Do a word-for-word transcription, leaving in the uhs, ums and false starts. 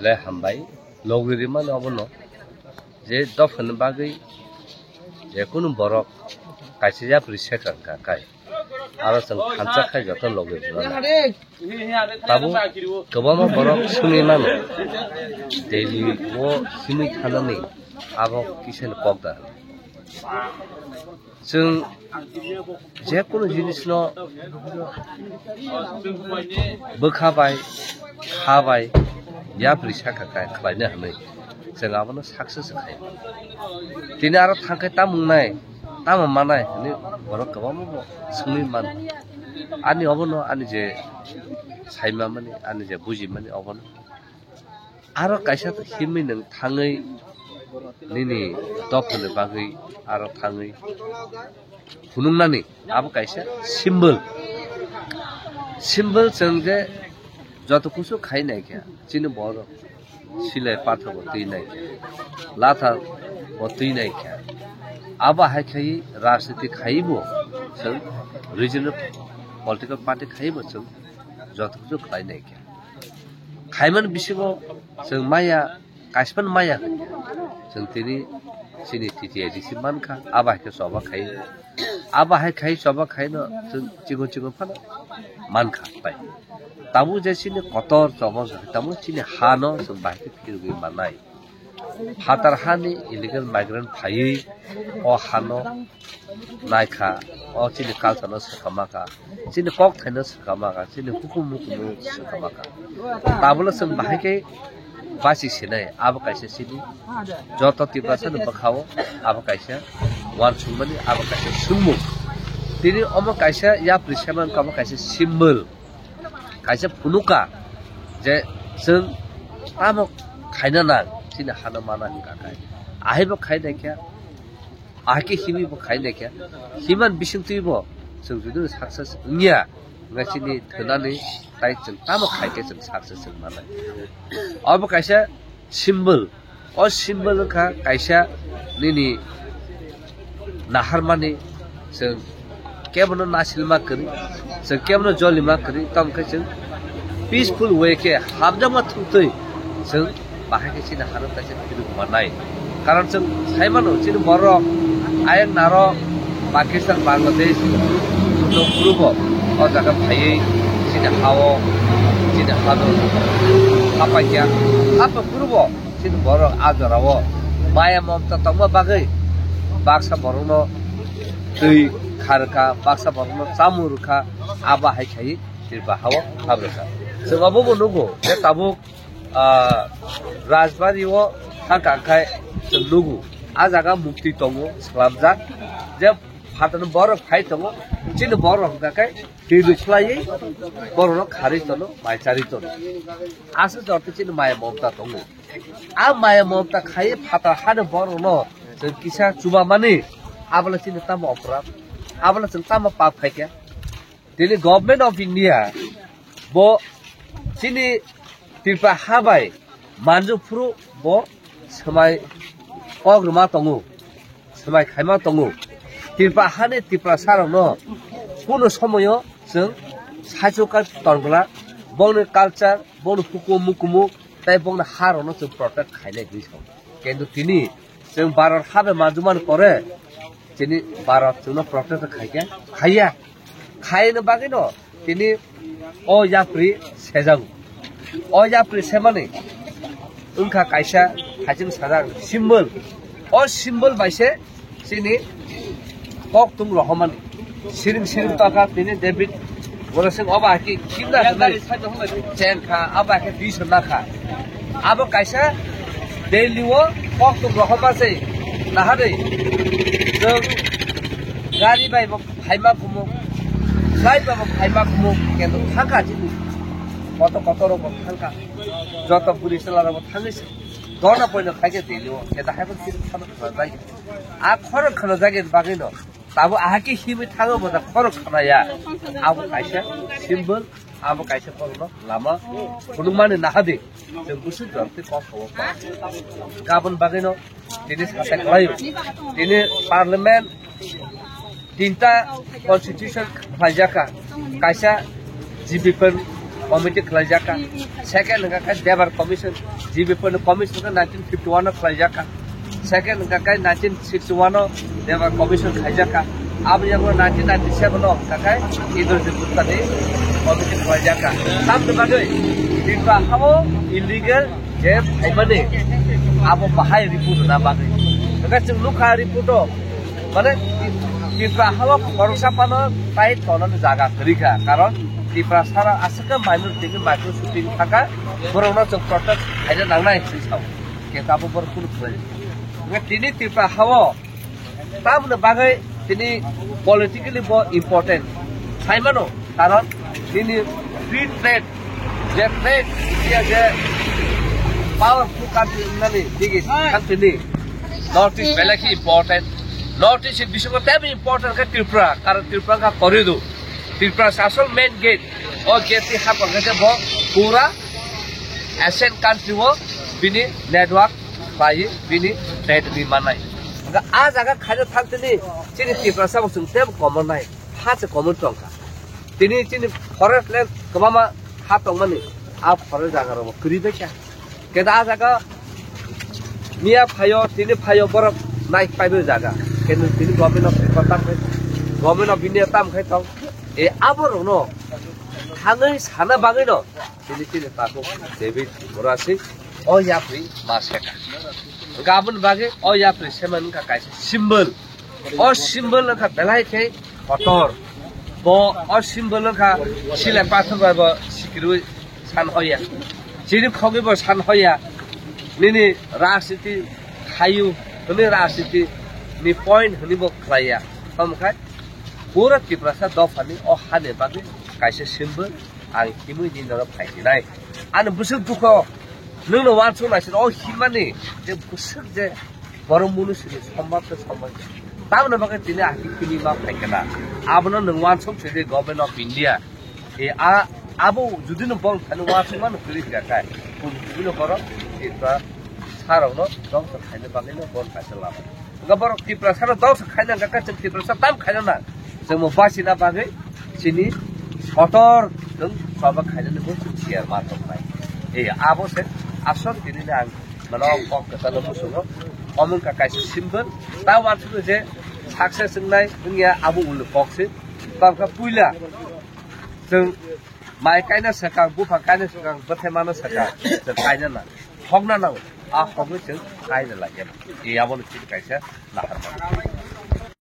Le hambai, logi rimani obono je dophani bagwi je kunu borok kaisa yapri sekang ka kai. Aro chwng thansa khai joto logi rimani. Tabuk kwbangma borok swngwi mano, Delhi o simi thanani abo kisa ni kok da. Chwng je kunu jinisno bwkha bai, kha bai, yapri saka kai khlaina hwnwi chwng abono success khai. Tini aro thangkhe tamo wngnai, tamo manai hwnwi borok kwbangma bo swngwi mano. Ani obono ani je saimamani, ani je bujimani obono. Aro kaisa himwi nwng thangwi nini dophani bagwi aro thangwi phunuknani abo kaisa symbol. Symbol chwng je joto kusu khai naikha, chini borok silai pathor bo twi naikha, latha bo twi naikha. Abo hai khai rajniti khaibo chwng regional political party khaibo chwng joto kusu khlai naikha. Khaimani bisingo chwng maya, kaismani maya hwnkhe chwng tini chini T T I D C mankha, abo hai khe choba khai, abo hai khai choba khaino chwng chikon chikon phano mankha bai. Tabuk je chini kotor choba wngkha, tabuk chini hano chwng bahai khe phirogwi mannai. Phatar hani illegal migrant phaiwi o hano naikha, o chini culture no swkama kha, chini kok thaino swkama kha, chini hukum mukumu swkama kha. Tabukno chwng bahai khe basi sinai, abo kaisa chini joto Tiprasa ni bwkhao abo kaisa uansukmani, abo kaisa swngmung. Tini omo kaisa yapri saiman kha, omo kaisa symbol. Kaisa phunuka je chwng tamo khaina nang, chini hano mana hwnkha khe. Ahaibo khai naikha, ahai khe himwi bo khai naikha. Himan bisingtwi bo chwng jodi success wngya, wngkha chini thwnani tai chwng tamo khai khe chwng success wng manai. Obo kaisa symbol. O symbol wngkha kaisa nini naharmani, chwng kebono nasilma kwrwi, chwng kebono jolima kwrwi, tamo khe chwng peaceful way khe hamjakma thwngtwi chwng bahai khe chini hano kaisa phirok manai. Karon chwng sai mano, chini borok ayang naro Pakistan, Bangladesh, nokphuru bo o jaga phaiwi chini hao, chini hano hapaikha, hapaphuru bo. Chini borok a jorao maya momta tongma bagwi baksa borokno twi kharwkha, baksa borokno chamung rwkha, abo hai khai Tripura hao habrwkha. Chwng obo bo nugo je tabuk, ah, Rajbari o thangkha khai chwng nugo. A jaga mukti tongo swlamjak, je phatarni borok phai tongo, chini borok hwnkha khe twi rwkhlaiwi borokno kharwi tono, mai charwi tono. Aswk jorto chini maya momta tongo. A maya momta khai phatar hani borokno chwng kisa chubamani, abono chini tamo oporad, abono chwng tamo pap khaikha. Tini Government of India bo chini Tripura ha bai manjak phuru bo swmai kok rwma tongo, swmai khaima tongo. Tripura hani Tiprasa rokno kuno somoyo chwng saichwkha tongla, bongni culture, bongni hukumu mukumu tei bongni ha rokno chwng protect khainai hinwi sao. Kintu tini chwng Bharat ha bai manjak mani pore chini Bharat chwngno protect khaikha, khaiya. Khaina bagwino tini o yapri sejago. O yapri semani wngkha kaisa haching sajak symbol. O symbol bai se chini kok tung rohormani. Siring siring tokha tini David Gorasing oba haki kimna hwnwi chen kha, aba haki twi sonna kha. Abo kaisa Delhi o kok tung rohorma se naharwi chwng gari bai bo phaima kumu, flight bai bo phaima kumu, kendo thangkha chini koto koto rok bo thangkha, joto bwrwi chwla rok bo thangwi se dona poino khaikhe Delhi o, kendo hai bo chini khano khajak. A khorok khwnajak ni bagwino tabuk ahai khe himwi thango bo da khorok khwnaya. Abo kaisa symbol, abo kaisa borokno lama phunukmani nahadi. Chwng bwswk jora tei kok khawo. Gabon bagwino tini sathai khlaio. Tini parliament tinta constitution khlaijak kha. Kaisa G B P committee khlaijak kha. Second hwnkha khe Debar Commission, G B P ni commission khe nineteen fifty one o khlaijak kha. Second hwnkha khe nineteen sixty one o Debar Commission khaijak kha. Abo yago nineteen ninety seven o hwnkha khe Indrajit Gupta ni committee khlaijak kha. Tamni bagwi Tripura hao illegal je phaimani abo bahai report rwna bagwi. Hwnkhe chwng nukha report o, mane, Tripura hao khoroksa phano tai tonani jaga kwrwi kha, karon Tripura sara aswk khe minority ni micro sitting thaka, borokno chwng protest khaina nangnai hinwi sao. Khe abo borok kunu khlai. Hwnkhe tini Tripura hao tamoni bagwi tini politically bo important sai mano, karon tini free trade, je trade, India je powerful country wngnani biggest country ni North East belai khe important. North East bisingo teibo important khe Tripura, karon Tripura wngkha corridor. Tripura se asol main gate. O gate ni haphang khe bo pura Asian country o bini network bai bini trade ni manai. Hwnkhe a jaga khaina thang tini chini Tripura sabo chwng teibo common nai. Ha se common tongkha. Tini chini forest land kwbangma ha tongmani, a forest jaga rok kwrwi bai kha. Keda a jaga miya phaio, tini phaio borok nai paibo jaga. Kenu tini government of Tripura tam khai, government of India tam khai tong. E abo rokno thangwi sana bagwi no tini chini takhuk David Murasi o yapri ma seka. Gabon bagwi o yapri seman ka kaisa symbol. O symbol wngkha belai khe kotor. Bo o symbol wngkha silai pathor bai bo sikirwi san hoya. Chini khogwi bo san hoya. Nini rajniti khayu hwnwi rajniti ni point hwnwi bo khlaiya. Tamo khai pura Tiprasa dophani o hani bagwi kaisa symbol ang himwi ni norok phai hinai. Ani bwswk dukho nwngno uansuk naising o himani je bwswk je borok munu sini sombab se sombab. Tamoni bagwi tini ahki kini ma phai kana. Abono nwng uansuk se de Government of India. E a abo judi no bong thani uansuk mano kwrwi kha khai. Kun kubino borok Tripura sarokno dongsa khaina bagwi no bon kaisa lama. Hwnkhe borok Tiprasa no dongsa khaina hwnkhe chwng Tiprasa tam khaina na. Chwng bo bachina bagwi chini kotor chwng choba khainani bo chwng share ma tong nai. E abo se asol tini ang mano kok kwchalo musungo. Omo wngkha kaisa symbol. Ta uansukno je success wngnai wngya abo ulni kok se. Tamkha puila chwng mai kaina swkang, buphang kaina swkang, bwthai mano swkang, chwng kaina na. Hokna nango. A hokno chwng kaina laiya. E abono chini kaisa nahar mano.